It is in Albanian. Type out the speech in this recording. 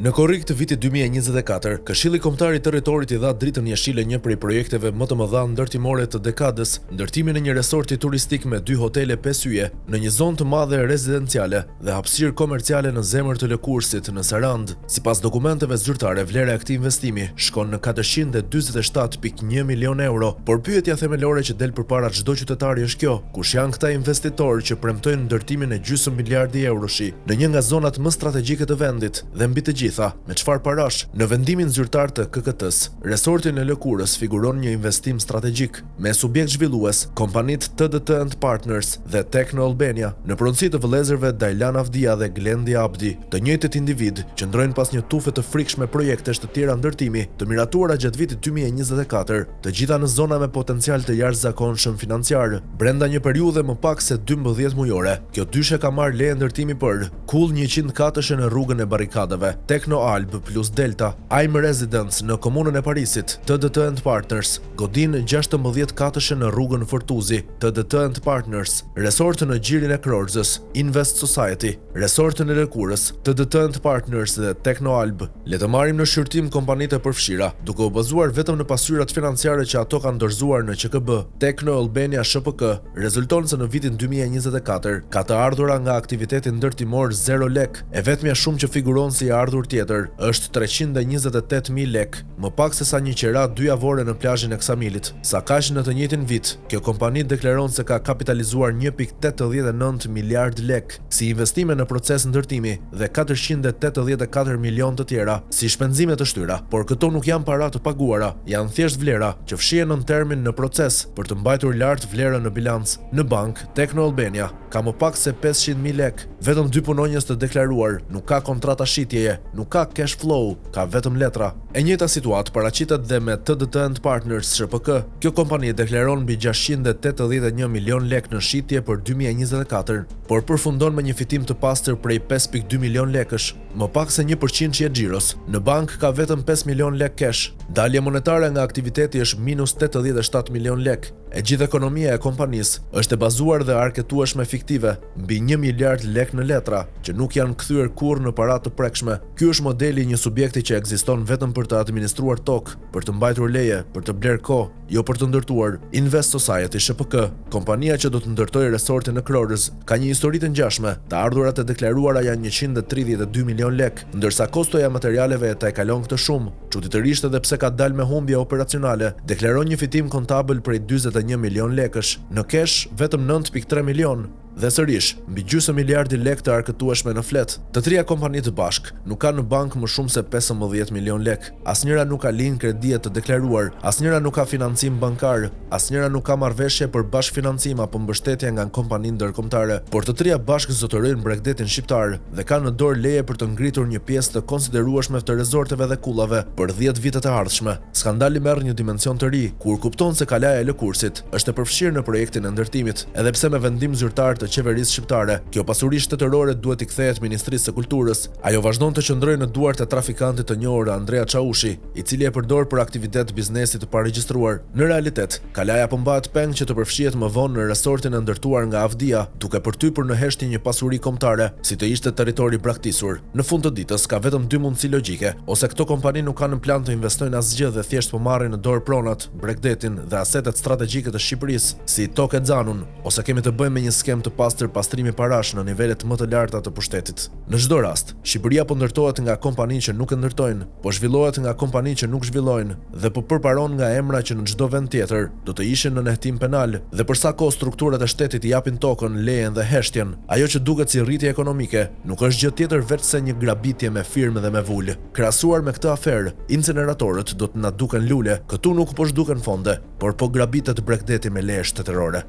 Në korrik të vitit 2024, Këshilli Kombëtar i Territorit i dha dritën jeshile një prej projekteve më të mëdha ndërtimore të dekadës, ndërtimin e një resorti turistik me dy hotele pesë yje, në një zonë të madhe rezidenciale dhe hapësirë komerciale në zemër të Lëkurësit, në Sarandë. Sipas dokumenteve zyrtare, vlera e këtij investimi shkon në 447.1 milionë euro. Por pyetja themelore që del përpara çdo qytetari është kjo: kush janë këta investitorë që premtojnë ndërtimin e gjysmë miliardi euroshi në një nga zonat më strategjike të vendit dhe mbi të gjitha, me çfarë parash? Në vendimin zyrtar të KKT-së, resorti në Lëkurës figuron një investim strategjik me subjekt zhvillues kompanitë TDT and Partners dhe Techno Albania, në pronësi të vëllezërve Dajlan Avdia dhe Glendi Abdi. Të njëjtët individë qëndrojnë pas një tufe të frikshme projektesh të tjera ndërtimi, të miratuara gjatë vitit 2024, të gjitha në zona me potencial të jashtëzakonshëm financiar. Brenda një periudhe më pak se 12 mujore, kjo dyshe ka marrë leje ndërtimi për kullë 100 katëshe në rrugën e barrikadave, Techno Alb plus Delta, AIM Residence në komunën e Parisit, TDT and Partners, godinë 16 katëshe në rrugën Fortuzi, TDT and Partners, resort në gjirin e Krorzës, Invest Society, resort në Lëkurës, TDT and Partners dhe Techno Alb. Le të marrim në shqyrtim kompanitë e përfshira, duke u bazuar vetëm në pasqyrat financiare që ato kanë dorëzuar në QKB. Techno Albania SHPK rezulton se në vitin 2024 ka të ardhura nga aktiviteti ndërtimor 0 lek. E vetmja shumë që figuron si e ardhur tjetër është 328.000 lek, më pak se sa një qera dy javore në plazhin e Ksamilit. Sakaq në të njëjtin vit, kjo kompani deklaron se ka kapitalizuar 1.89 miliard lek si investime në proces ndërtimi dhe 484 milion të tjera si shpenzime të shtyra. Por këto nuk janë para të paguara, janë thjesht vlera që fshihen në termin në proces për të mbajtur lart vlerën në bilanc. Në bank, Techno Albania ka më pak se 500.000 lek, vetëm dy punonjës të deklaruar, nuk ka kontrata shitjeje, nuk ka cash flow, ka vetëm letra. E njëjta situatë paraqitet dhe me TDT and Partners SHPK. Kjo kompani deklaron mbi 681 milion lek në shitje për 2024, por përfundon me një fitim të pastër prej 5.2 milion lekësh, më pak se 1% e xhiros. Në bank ka vetëm 5 milion lek cash. Dalja monetare nga aktiviteti është minus 87 milion lek. E gjithë ekonomia e kompanisë është e bazuar dhe arketueshme fiktive, mbi 1 miliard lek në letra, që nuk janë kthyer kurrë në para të prekshme. Ky është modeli i një subjekti që ekziston vetëm për të administruar tokë, për të mbajtur leje, për të bler kohë, jo për të ndërtuar. Invest Society SHPK, kompania që do të ndërtojë resortin në Krorëz, ka një histori të ngjashme. Të ardhurat e deklaruara janë 132 milion lek, ndërsa kostoja e materialeve e tejkalon këtë shumë. Çuditërisht edhe pse ka dalë me humbje operacionale, deklaron një fitim kontabël prej 41 milion lekësh. Në cash vetëm 9.3 milion. Dhe sërish, mbi gjysmë miliardi lek të arkëtueshme në fletë. Të tria kompanitë bashk nuk kanë në bank më shumë se 15 milion lek. Asnjëra nuk ka linjë kredie të deklaruar, asnjëra nuk ka financim bankar, asnjëra nuk ka marrëveshje për bashkëfinancim apo mbështetje nga kompani ndërkombëtare. Por të tria bashkë zotërojnë bregdetin shqiptar dhe kanë në dorë leje për të ngritur një pjesë të konsiderueshme të rezorteve dhe kullave për 10 vitet e ardhshme. Skandali merr një dimension të ri kur kupton se kalaja e Lëkursit është e përfshirë në projektin e ndërtimit, edhe pse me vendim zyrtar të qeverisë shqiptare, kjo pasuri shtetërore duhet t'i kthehet Ministrisë së Kulturës. Ajo vazhdon të qëndrojë në duart e trafikantit të njohur Andrea Çaushi, i cili e përdor për aktivitet biznesi të paregjistruar. Në realitet, kalaja po mbahet peng që të përfshihet më vonë në resortin e ndërtuar nga Avdia, duke përtypur në heshtje një pasuri kombëtare, si të ishte territori braktisur. Në fund të ditës ka vetëm dy mundësi logjike, ose këto kompani nuk kanë në plan të investojnë asgjë dhe thjesht po marrin në dorë pronat, bregdetin dhe asetet strategjike të Shqipërisë, si tokë e xanun, ose kemi të bëjmë me një skemë të pastër pastrimi parash në nivelet më të larta të pushtetit. Në çdo rast, Shqipëria po ndërtohet nga kompani që nuk e ndërtojnë, po zhvillohet nga kompani që nuk zhvillojnë dhe po përparon nga emra që në çdo vend tjetër do të ishin në hetim penal. Dhe për sa kohë strukturat e shtetit i japin tokën, lejen dhe heshtjen, ajo që duket si rritje ekonomike nuk është gjë tjetër veçse një grabitje me firmë dhe me vulë. Krahasuar me këtë aferë, inceneratorët do të na duken lule, këtu nuk po zhduken fonde, por po grabitet bregdeti me leje shtetërore.